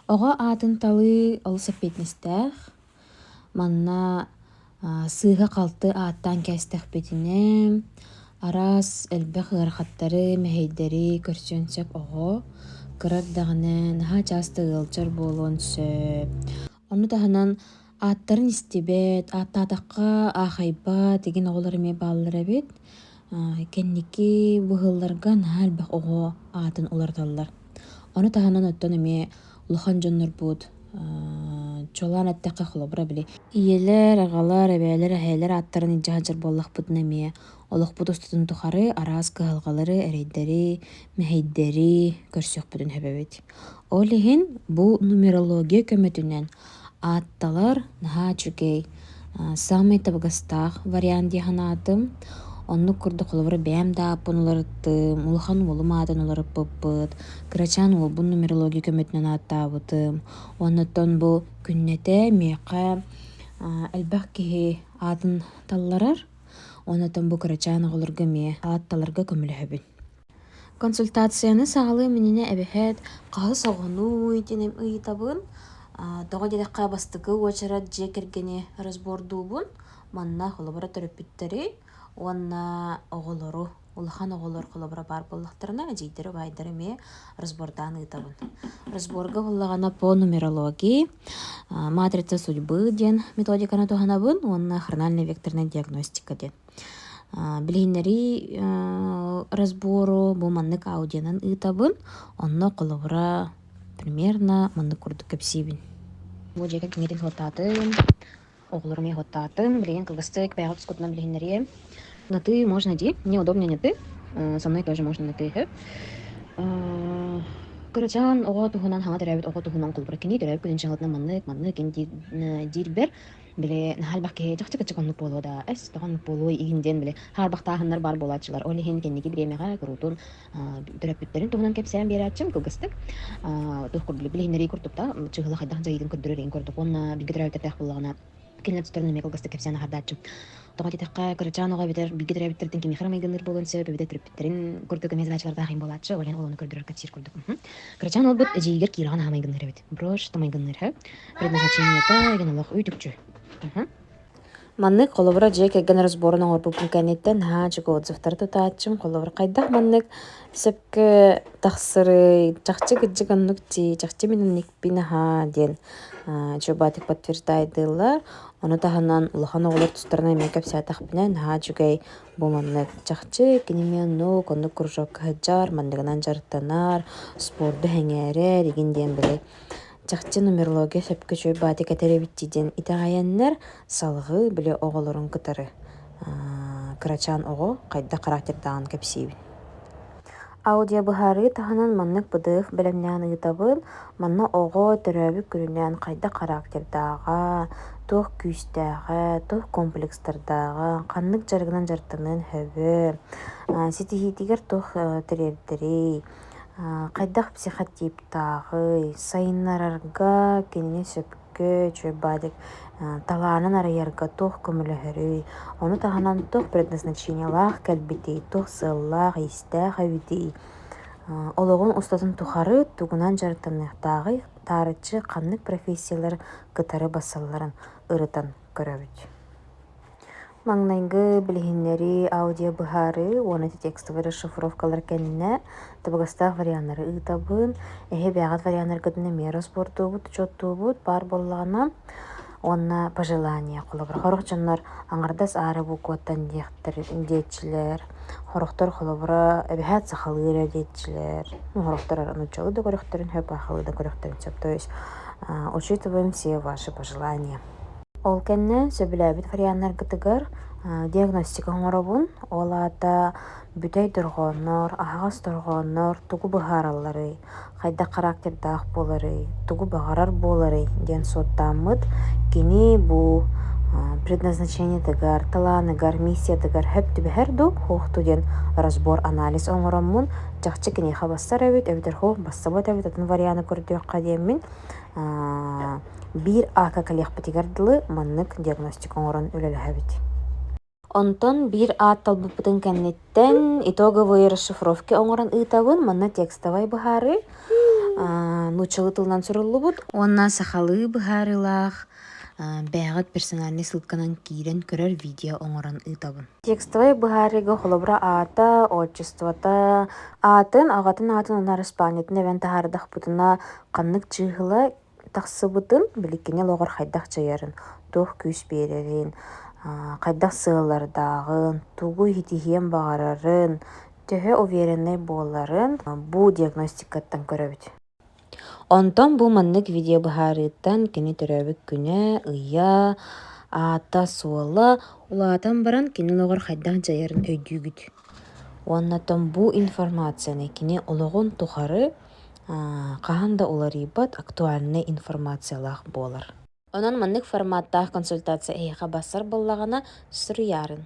Оҕо аатын талыы олус эппиэтинэстээх. Манна сыыһа-халты ааттаан кээстэхпитинэ, араас элбэх ыарахаттары, мэһэйдэри көрсүөн сөп оҕо. Кыра эрдэҕинэ наһаа чааста ыалдьар буолуон сөп. Ону таһынан ааттарын истибэт, ааттаатахха аахайбат игин оҕолор эмиэ бааллар эбит. Кэнники быһыыларга наһаа элбэх оҕо аатын уларыталлар. Ону таһынан оттон эмиэ улахан дьоннорбут чуолаан эттэххэ холобура били ийэлэр, аҕалар, эбээлэр, эһээлэр ааттарын илдьэ сылдьар буоллахпытына эмиэ олохпут устатын тухары араас кыһалҕалары, эрэйдэри, мэһэйдэри көрсүөхпүтүн сөп эбит. Ол иһин бу нумерология көмөтүнэн аатталар наһаа үчүгэй, саамай табыгастаах вариант дии санаатым. Оннук курдук холобура бэйэм да ааппын уларыттым, улахан уолум аатын уларыппыппыт, кырачаан уолбун нумерология көмөтүнэн ааттаабытым. Оннуттан бу күннэтэ миэхэ элбэх киһи аатын талларар. Оннуттан бу кырачаан оҕолорго эмиэ аат таларга көмөлөһөбүн. Консультацияны саҕалыам иннинэ эбэһээт хаһыс оҕонуй диэн ыйытабын. Тоҕо диэтэххэ бастакы уочарат дьиэ кэргэни разбордуубун. Манна холобура төрөппүттэри уонна оҕолору, улахан оҕолор холобура баар буоллахтарына эдьиийдэри, убайдары эмиэ разбордаан ыытабын. Разборга буоллаҕына по нумерологии, матрица судьбы диэн методиканы туһанабын уонна хронально-векторная диагностика диэн. Билиһиннэрии разбору бу маннык аудионан ыытабын, онно холобура примерно маннык курдук кэпсиибин. Бу дьиэ кэргэҥҥитин суоттаатым, оҕолорум эмиэ суоттаатым, билигин кылгастык бэйэҕит тускутунан билиһиннэриэм. На ты можно ди, мне удобнее не ты, со мной тоже можно на ты үһү. Кырачаан оҕо туһунан, хаҥа төрөөбүт оҕо туһунан холобура кини төрөөбүт күнүн дьаһалтынан маннык, маннык диирбэр Били наһаа элбэх киһи чахчы кыччык оннук буолуо да, эс тоҕо оннук буолуой игин диэн били хаарбахтааһыннар баар буолааччылар. Ол иһин кэнники бириэмэҕэ куруутун төрөппүттэрин туһунан кэпсээн биэрээччим кылгастык. Туох курдук билиһиннэрии курдук да, чыһыла хайдах дьайыытын көрдөрөр игин курдук. Уонна бииргэ төрөөбүттэрдээх буоллаҕына кинилэр тустарынан эмиэ кылгастык кэпсээн аһардааччым. Тоҕо диэтэххэ, кырачаан оҕо эбэтэр бииргэ төрөөбүттэртэн кимиэхэ эрэ майгынныыр буолуон сөп, эбэтэр төрөппүттэрин курдук эмиэ задачалардаах иһин буолааччы, ол иһин ол ону көрдөрөр кэпсиир курдук. Кырачаан уолбут эдьиийигэр Кираҕа наһаа майгынныыр эбит. Брошь майгынныыр һэ. Предназначениета игин олох үүт-үкчү. Маннык холобура дьиэ кэргэн разборун оҥорбуппун кэнниттэн наһаа үчүгэй отзывтары тутааччым. Холобур, хайдах маннык сөпкө тахсарый, чахчы кырдьык оннук дии, чахчы мин инникпин аһаа диэн чубатик подтверждайдыыллар. Ону таһынан улахан оҕолор тустарынан эмиэ кэпсээтэхпинэ наһаа үчүгэй бу маннык чахчы кини эмиэ оннук, оннук кружокка сылдьар, манныгынан дьарыктанар, спорду сэҥээрэр игин диэн били Чахчы нумерология сөпкө үчүгэй баатык этэр эбит дии диэн итэҕэйэннэр, салҕыы били оҕолорун кытары кырачаан оҕо хайдах характердааҕын кэпсиибин. Аудиобыһаарыы таһынан маннык ПДФ бэлэмнээн ыытабын. Манна оҕо төрөөбүт күнүнэн хайдах характердааҕа, туох күүстээҕэ, туох комплекстардааҕа, ханнык дьарыгынан дьарыктаныан сөбө, ситиһиитигэр туох тириэрдэрий, Хайдах психотиптааҕый, сайыннарарга кинини сөпкө үчүгэй талаанын арыйарга туох көмөлөһөрүй, ону таһынан туох предназначениелаах кэлбитий, туох сыаллаах, иистээх эбитий, олоҕун устатын тухары тугунан дьарыктаныахтааҕый, таарыччы ханнык профессиялар кытары бассалларын ырытан көрөбүт. Маҥнайгы билиһиннэрии аудио-быһаарыы уонна ити текстовай расшифровкалар кэннэ табыгастаах варианнары ыытабын. Эһи бэйэҕит варианнаргытын эмиэ разбордуубут, учуоттуубут баар буоллаҕына. Уонна пожелание холобур сорох дьоннор аҥардас аара букваттан диэхтэр диэччилэр, сорохтор холобура эбэһээт сахалыы эрэ диэччилэр, ну сорохтор нууччалыы да көрүөхтэрин сөп, сахалыы да көрүөхтэрин сөп. То есть учитываем все ваши пожелания. Ол кэннэ сөбүлээбит варианнаргытыгар диагностика оҥоробун. Ол аата бүтэй дорҕооннор, аһаҕас дорҕооннор тугу быһааралларый, хайдах характердаах буоларый, тугу баҕарар буоларый диэн суоттааммыт, кини бу предназначениетыгар, талааныгар, миссиятыгар сөп түбэһэр дуу, суох дуу диэн разбор, анализ оҥороммун, чахчы киниэхэ бассар эбит, эбэтэр суох бассыбат эбит, атын варианы көрдүөххэ диэммин биир аакка кэлиэхпитигэр дылы маннык диагностика оҥорон үлэлэһэбит. Онтон биир аат талбыппытын кэнниттэн итоговые расшифровки оҥорон ыытабын. Манна текстовай быһаарыы. Нууччалыы тылынан суруллубут уонна сахалыы быһаарыылаах бэйэҕит персональнай ссылканан киирэн көрөр видео оҥорон ыытабын. Текстовай быһаарыыга холобура аата, отчествота, аатын, аҕатын аатын уонна араспаанньатын эбэн таһаардахпытына ханнык чыыһыла тахсыбытын, биликкини олоҕор хайдах дьайарын, туох күүс биэрэрин, хайдах сыаллардааҕын, тугу ситиһиэн баҕарарын, төһө увереннай буоларын бу диагностикаттан көрөбүт. Онтон бу маннык видео быһаарыыттан кини төрөөбүт күнэ, ыйа, аата-суола улаатан баран кини олоҕор хайдах дьайарын өйдүүгүт. Уонна бу информацияны кини олоҕун тухары хаһан да уларыйбат актуальнай информациялаах буолар. Онон маннык форматтаах консультация эһиэхэ барсар буоллаҕына суруйаарын.